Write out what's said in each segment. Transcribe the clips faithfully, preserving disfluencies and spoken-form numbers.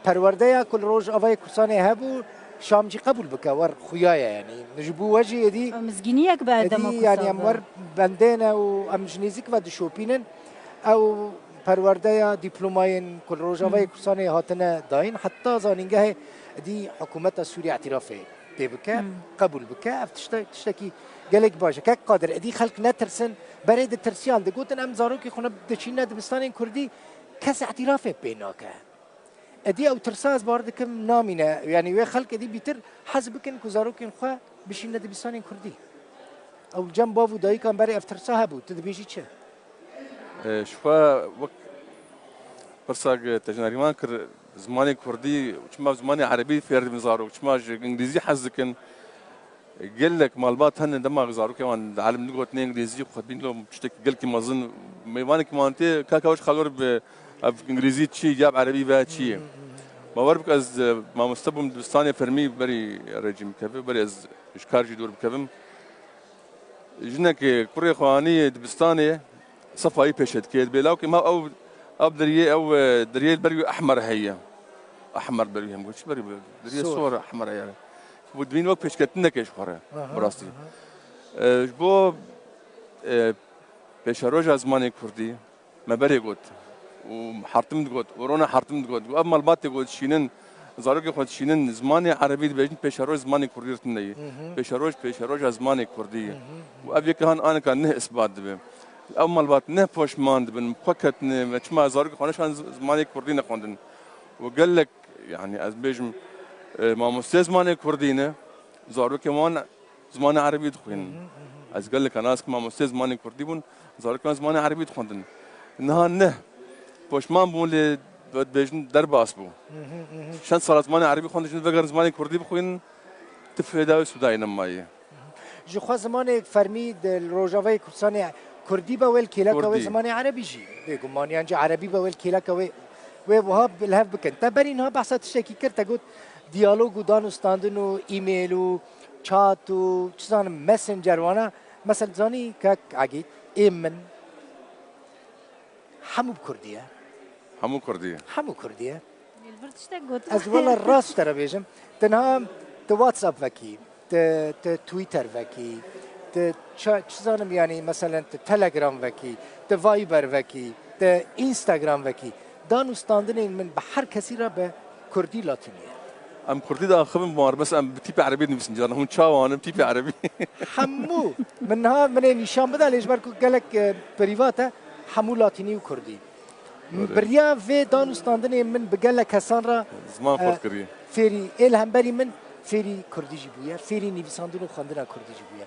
Perwerdeya ku li Rojavayê Kurdistanê hebû, Şam jî qebûl bike, wer xuya ye, yanî ji bo we jî êdî, Mizgîniyek be êdî, dema ku yanî em wer bendê ne û em ji nêzîk ve dişopînin. Ew perwerdeya dîplomayên ku li Rojavayê Kurdistanê hatine dayîn, heta zanîngehê êdî hikûmeta Sûriyê îtirafê pê bike, qebûl bike. Ev tişte-, tiştekî gelek baş e. Kek Qadir, êdî xelk netirsin, berê ditirsiyan, digotin, em zarokê xwe ne diçîne dibistanên kurdî, kes îtirafê pê nake. Êdî ew tirsa, ez bawer dikim, namîne. Yanî wê xelk êdî bîtir hez bikin ku zarokên xwe bişîne dibistanên kurdî. Ew li cem bav û dayikan berê ev tirsa hebû. Tu dibêjî çi? E, ji xwe wek pirsa te ji Nerîman kir, zimanê kurdî, çima zimanê erebî fêr dibin zarok, çima ji îngilîzî hez dikin? Gelek malbat hene dema zarokê wan dielîm digot ne îngilîzî, xwedbîn lo tiştekî gelkî mezin, mêvanekî wan tê, kaka wek xalor bi ev îngilîzî çi, ya bi erebî ve çi ye? Bawer bike ez, e, mamoste bûm dibistanê fermî berî rejîm keve, berî ez ji kar jî dûr bikevim. Jinekê kurê xwe anî dibistanê, sefa wî pêşe dike. Bêlawkê ma ew, ev deriyê, ew, e, deriyê li ber wî ehmer heye. Ehmer ber wî hem got. Çi ber wî? Deriyê sor, ehmer heye. Bu dibîn wek pêşketinekê ji xwe re. Aha, bi rastî. Aha. E, ji bo, e, pêşeroja zimanê kurdî, me berê got. Û hertim digot. Û rona hertim digot. Û ev malbatê got dişînin, zarokê xwe dişînin, zimanê erebî dibêjin, pêşeroj zimanê kurdî tune ye. Hı hı. Pêşeroj, pêşeroja zimanê kurdî ye. Hı hı. Û ev yek han anika neh isbat dibe. Ew malbat neh poşman dibin, xwe ketine, me çima zarokê xwe neşan z-, zimanê kurdî nexwendin. Û gelek, yanî ez bêjim, e, mamostê zimanê kurdî ne, zarokê wan zimanê erebî dixwînin. Hı hı, hı hı. Ez gelek nas ki mamostê zimanê kurdî bûn, zarokê wan zimanê erebî dixwendin. Niha neh poşman bûn lê dibêjin derbas bû. Hı hı, hı hı. Çend sala zimanê erebî xwendin, jin vegerin zimanê kurdî bixwînin, ti fêda wê sûdayê nemaye. Ji xwe zimanê fermî di, li Rojavayê Kurdistanê kurdî be wê li kêleka wê zimanê erebî jî bêguman, yan jî erebî be wê li kêleka wê, wê wiha bi-, li hev bikin. Te berî niha behsa tiştekî kir, te got diyalog û danûstandin û email û chat û çi zanim messenger wana. Mesela zanî kek Egîd, êm min hemû bi kurdî ye. Hemû kurdî ye. Hemû kurdî ye. Li vir tiştek gotin. Ez wela rast te re bêjim. Te niha, te WhatsApp vekî, te, te Twitter vekî, te ça-, çi zanim, yanî meselen te Telegram vekî, te Viber vekî, te Instagram vekî. Danûstandinên min bi her kesî re bi kurdî latînî ye. Em kurdî diaxivin, wan bes em bi tîpê erebî dinivîsin. Caran hûn çawa wan in tîpê erebî? Hemû. Min niha min ê nîşan bida, lê ji ber ku gelek, e, prîvat e, hemû latînî û kurdî. Min biriya vê danûstandinê min bi gelek kesan re, ziman e, xurt kiriye. Fêrî, ê li hemberî min fêrî kurdî jî bûye, fêrî nivîsandin û xwendina kurdî jî bûye.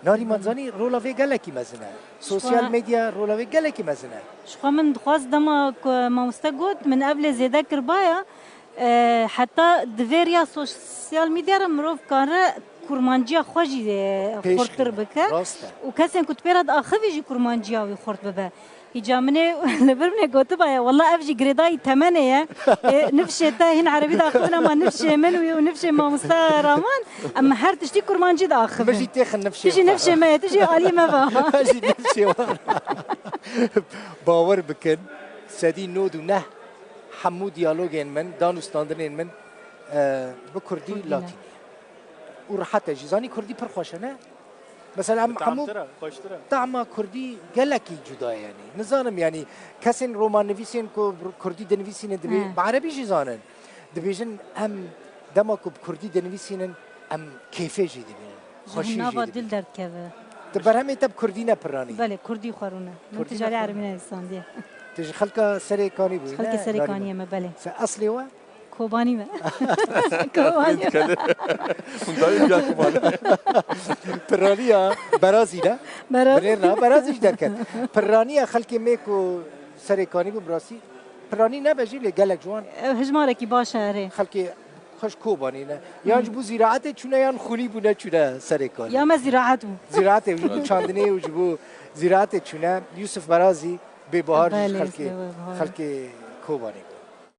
Narîman zanî rola vê gelekî mezin e. Sosyal medya rola vê gelekî mezin e. Ji xwe min dixwast dema ku mamoste got, min ev lê zêde kiribaya, e, heta di vê riya sosyal medya re mirov kare kurmanciya xwe jî, e, xurttir bike. Rast e. Û kesên ku tu pê re diaxivî jî kurmanciya wî xurt bibe. Îca min ê li vir min ê gotibaye, wela ev jî girêdayî temenê ye. Ê, nifşê te hîn erebî diaxivin, ama nifşê min wî û nifşê mamosta Raman, em her tiştî kurmancî diaxivin. Min jî têxin nifşê. Tu jî nifşê me ye, tu jî alî me ve. Ez jî nifşê wan. Bawer bikin, sedî nod û neh hemû diyalogên min, danûstandinên min, e, bi kurdî latînî ye. Û rehet e jî. Zanî kurdî pir xweş e, ne? Mesela em hemû tahma kurdî gelekî cuda ye, yanî. Nizanim, yanî kesên romannivîsên ku kurdî dinivîsînin divê bi erebî jî zanin. Dibêjin em dema ku bi kurdî dinivîsînin em kêfê jî dibînin. Xweşî jî dibînin. Nava dil derdikeve. Tu berhemê te bi kurdî ne, Piranî? Belê, kurdî xwe rûne. Min tu ji alî erebî nenivîsandiye. Tu ji xelka Serê Kanî bûyî, ne? Xelkê Serê Kaniyê me, belê. Se eslê we? Kobanî me. Kobanî. Hûn dayî ya Kobanî. Piraniya Berazî ne? Beraz. Binêr ne, Berazî jî derket. Piraniya xelkê me ku Serê Kanî bû, bi rastî Piranî nebe jî lê gelek ji wan. Ew hejmarekî baş e erê. Xelkê xweş Kobanî ne. Yan ji bo zîraetê çûne yan xûnî bûne çûne Serê Kanî. Ya me zîraet bû. Zîraetê ji bo çandinê û ji bo zîraetê çûne. Yusuf Berazî bê bahar jî xelkê, xelkê Kobanî.